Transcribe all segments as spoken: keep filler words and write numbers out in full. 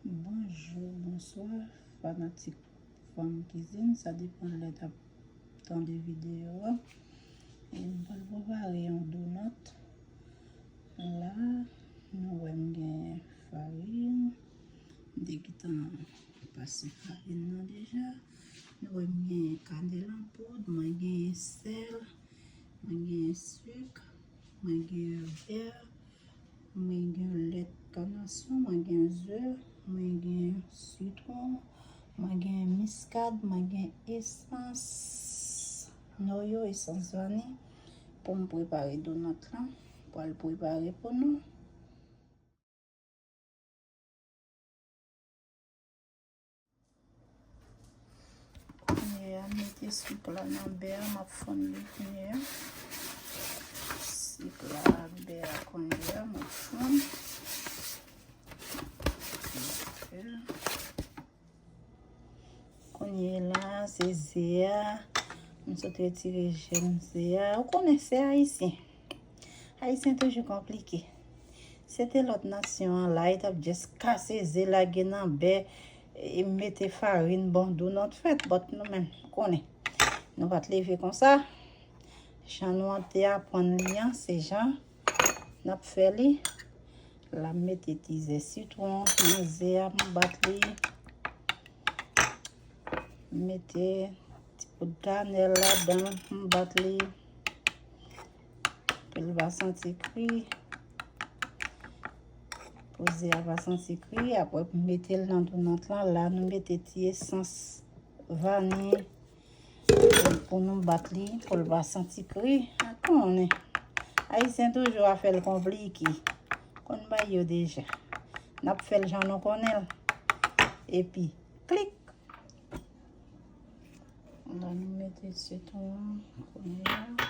Bonjou, bonswa, fanatik Fanm Kizin, sa depann lè t ap tande videyo a. E m pral prepare yon donut. La, nou wè m gen farin. M te gentan pase farin nan deja. Nou wè m gen kanèl an poud, mwen gen sèl, mwen gen sik, mwen gen bè, mwen gen lèt kanasyon, mwen gen ze, mwen gen sitwon, mwen gen miskad, mwen gen esans noyo, esans vani pou m prepare donut lan. Pral prepare pou nou. Kounye a, mete sik la nan bè a, m ap fonn li kounye a. Sik la ak bè a kounye a, m ap fonn. Kounye la, se ze a. M sot retire jèm ze a. Ou konnen, se ayisyen. Ayisyen toujou konplike. Se te lòt nasyon an la, li t ap just kase ze, lage nan bè, e mete farin, bon, donut fèt, but nou menm, nou konnen. Nou pa t leve konsa. Jan nou an te aprann li an, se jan n ap fè li. La, m mete ti ze sitwon nan ze a, m bat li. M mete ti poud kanèl ladan, m bat li. Pou l pa santi kri. Pou ze a pa santi kri. Apre, pou mete l nan donut lan, la, nou mete ti esans vani. Pou nou bat li, pou l pa santi kri. A konnen. Ayisyen toujou afè l konplike. Konn bay yo deja. N ap fè l jan nou konnen l. Epi, klik. La, nou mete sitwon an kounye a.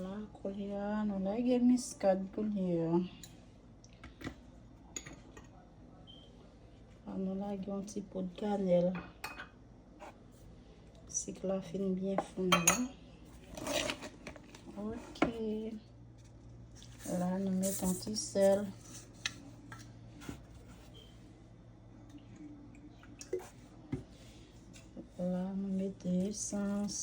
La, kounye a, nou lage miskad kounye a. Ann nou lage yon ti poud kanèl. Sik la fin byen fonn la. Ok. La, nou met yon ti sèl. La, nou mete esans.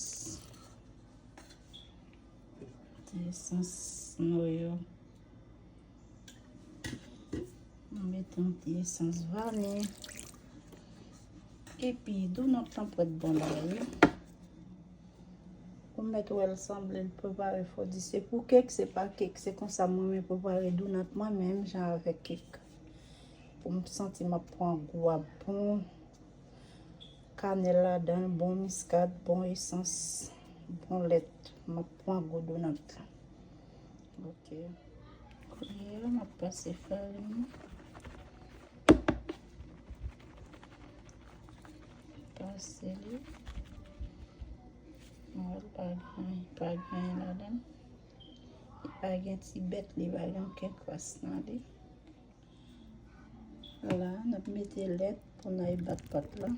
Ti esans noyo. M mete yon ti esans vani. Epi, donut lan prèt bon la, wi. Ou mèt wè l sanble l prepare fò di se pou kèk, se pa kèk. Se konsa mwen renmen prepare donut mwen menm, jan avèk kèk. Pou m santi m ap pran gou a bon. Kanèl ladan, bon miskad, bon esans, bon lèt. M ap pran gou donut la. Ok. Kounye a, m ap pase farin nan. Pase li. Mwen pa gen, pa gen ladan. Li pa gen ti bèt, li pa gen okenn kras nan li. La, n ap mete lèt pou n al bat pat la.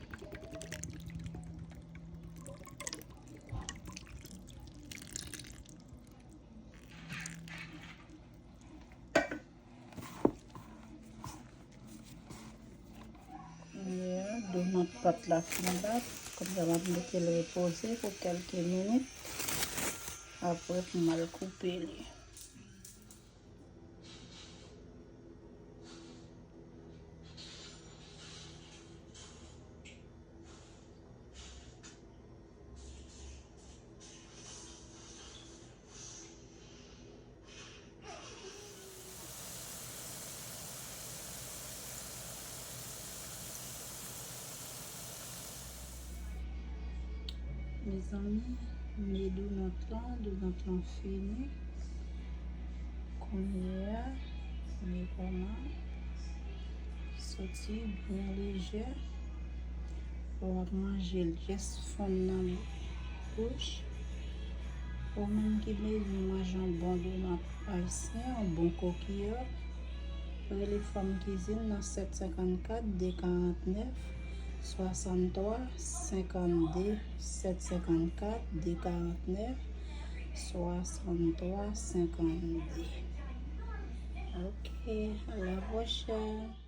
Ya, donut pat la fin bat. Kounya m ap mete l repoze pou kèlke minit. Apre pou m al koupe li. Mezanmi, men donut lan, donut lan fini. Kounye a, men kòman soti byen lejè. Lè w ap manje l, jis fonn nan bouch. Ou menm ki bezwen manje yon bon donut ayisyen, yon bon kokiyòt, rele Fanm Kizin nan sèt senkannkat, de karantnèf, swasanntwa, senkannde, sèt senkannkat, de karantnèf, swasanntwa, senkannde. Ok, à la prochaine.